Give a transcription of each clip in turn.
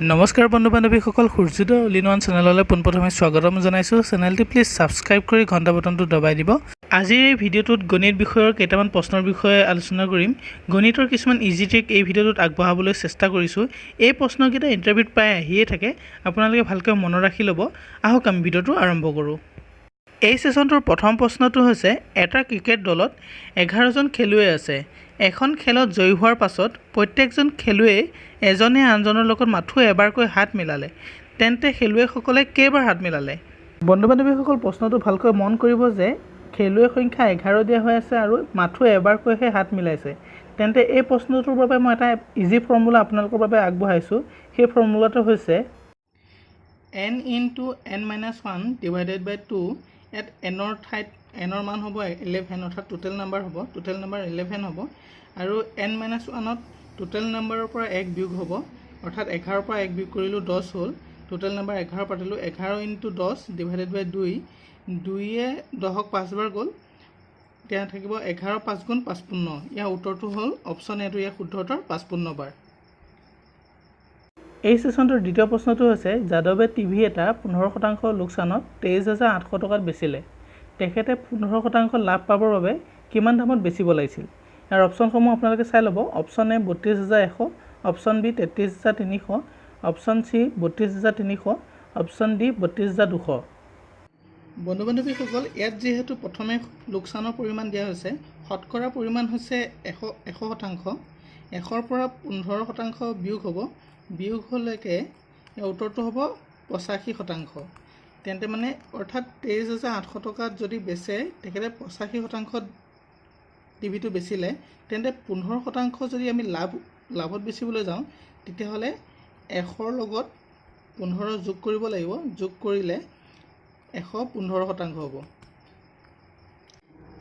নমস্কাৰ বন্ধু বান্ধৱীসকল, সূৰ্যোদয় all in one চেনেললৈ পোনপ্ৰথমে স্বাগতম জনাইছোঁ। চেনেলটি প্লিজ ছাবস্ক্ৰাইব কৰি ঘণ্টা বটনটো দবাই দিব। আজিৰ এই ভিডিঅ'টোত গণিত বিষয়ৰ কেইটামান প্ৰশ্নৰ বিষয়ে আলোচনা কৰিম। গণিতৰ কিছুমান ইজি ট্ৰিক এই ভিডিঅ'টোত আগবঢ়াবলৈ চেষ্টা কৰিছোঁ। এই প্ৰশ্নকেইটা ইণ্টাৰভিউত প্ৰায় আহিয়ে থাকে, আপোনালোকে ভালকৈ মনত ৰাখি ল'ব। আহক আমি ভিডিঅ'টো আৰম্ভ কৰোঁ। এই ছেশ্যনটোৰ প্ৰথম প্ৰশ্নটো হৈছে, এটা ক্ৰিকেট দলত 11জন খেলুৱৈ আছে। এখন খেলত জয়ী হোৱাৰ পাছত প্ৰত্যেকজন খেলুৱৈয়ে এজনে আনজনৰ লগত মাথো এবাৰকৈ হাত মিলালে, তেন্তে খেলুৱৈসকলে কেইবাৰ হাত মিলালে? বন্ধু বান্ধৱীসকল, প্ৰশ্নটো ভালকৈ মন কৰিব যে খেলুৱৈৰ সংখ্যা 11 দিয়া হৈ আছে আৰু মাথো এবাৰকৈহে হাত মিলাইছে। তেন্তে এই প্ৰশ্নটোৰ বাবে মই এটা ইজি ফৰ্মুলা আপোনালোকৰ বাবে আগবঢ়াইছোঁ। সেই ফৰ্মুলাটো হৈছে n into n minus 1 divided by 2। ইয়াত এনৰ ঠাইত এনৰ মান হ'ব 11, অৰ্থাৎ টোটেল নাম্বাৰ হ'ব, টোটেল নাম্বাৰ 11 হ'ব আৰু এন মাইনাছ ওৱানত টোটেল নাম্বাৰৰ পৰা 1 বিয়োগ হ'ব, অৰ্থাৎ 11ৰ পৰা 1 বিয়োগ কৰিলোঁ 10 হ'ল। টোটেল নাম্বাৰ 11 পাতিলোঁ, 11 ইনটু 10 ডিভাইডেড বাই 2। 2য়ে 10ক 5বাৰ গ'ল, তেতিয়া থাকিব 11 5 গুণ 55। ইয়াৰ উত্তৰটো হ'ল অপশ্যন এটো ইয়াৰ শুদ্ধ উত্তৰ, 55 বাৰ। এই ছেশ্যনটোৰ দ্বিতীয় প্ৰশ্নটো হৈছে, যাদৱে টিভি এটা 15% লোকচানত 23,800 টকাত বেচিলে। তেখেতে 15% লাভ পাবৰ বাবে কিমান দামত বেচিব লাগিছিল? ইয়াৰ অপশ্যনসমূহ আপোনালোকে চাই ল'ব। Option A 32,100, option B 33,300, option C 32,300, option D 32,200। বন্ধু বান্ধৱীসকল, ইয়াত যিহেতু প্ৰথমে লোকচানৰ পৰিমাণ দিয়া হৈছে, শতকৰা পৰিমাণ হৈছে 100%। 100ৰ পৰা 15% বিয়োগ হ'ব, বিয়োগ হ'লেকে ইয়াৰ উত্তৰটো হ'ব 85%। তেন্তে মানে অৰ্থাৎ 23,800 টকাত যদি বেচে, তেখেতে 85%ত টিভিটো বেচিলে, তেন্তে 15% যদি আমি লাভত বেচিবলৈ যাওঁ, তেতিয়াহ'লে 100ৰ লগত 15 যোগ কৰিব লাগিব। যোগ কৰিলে 115% হ'ব।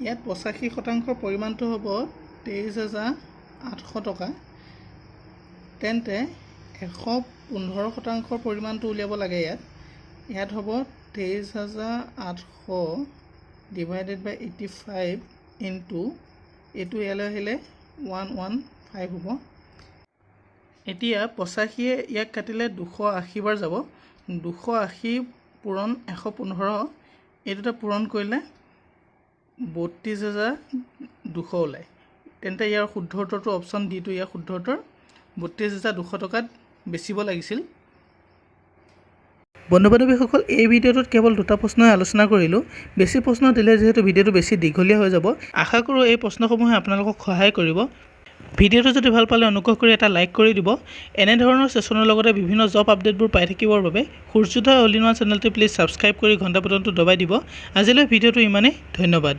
ইয়াত 85%ৰ পৰিমাণটো হ'ব 23,800 টকা। তেন্তে 115%ৰ পৰিমাণটো উলিয়াব লাগে। ইয়াত হ'ব 23,800 ডিভাইডেড বাই 85 ইনটু এইটো ইয়ালৈ আহিলে 115 হ'ব। এতিয়া 85য়ে ইয়াক কাটিলে 280 বাৰ যাব। 280 পূৰণ 115, এই দুটা পূৰণ কৰিলে 32,200 ওলায়। তেন্তে ইয়াৰ শুদ্ধ উত্তৰটো অপশ্যন ডিটো ইয়াৰ শুদ্ধ উত্তৰ, 32,200 টকাত বেচিব লাগিছিল। বন্ধু বান্ধৱীসকল, এই ভিডিঅ'টোত কেৱল দুটা প্ৰশ্নই আলোচনা কৰিলোঁ। বেছি প্ৰশ্ন দিলে যিহেতু ভিডিঅ'টো বেছি দীঘলীয়া হৈ যাব। আশা কৰোঁ এই প্ৰশ্নসমূহে আপোনালোকক সহায় কৰিব। ভিডিঅ'টো যদি ভাল পালে অনুগ্ৰহ কৰি এটা লাইক কৰি দিব। এনেধৰণৰ ছেশ্যনৰ লগতে বিভিন্ন জব আপডেটবোৰ পাই থাকিবৰ বাবে সূৰ্যোদয় অল ইন ওৱান চেনেলটো প্লিজ ছাবস্ক্ৰাইব কৰি ঘণ্টা বটনটো দবাই দিব। আজিলৈ ভিডিঅ'টো ইমানেই, ধন্যবাদ।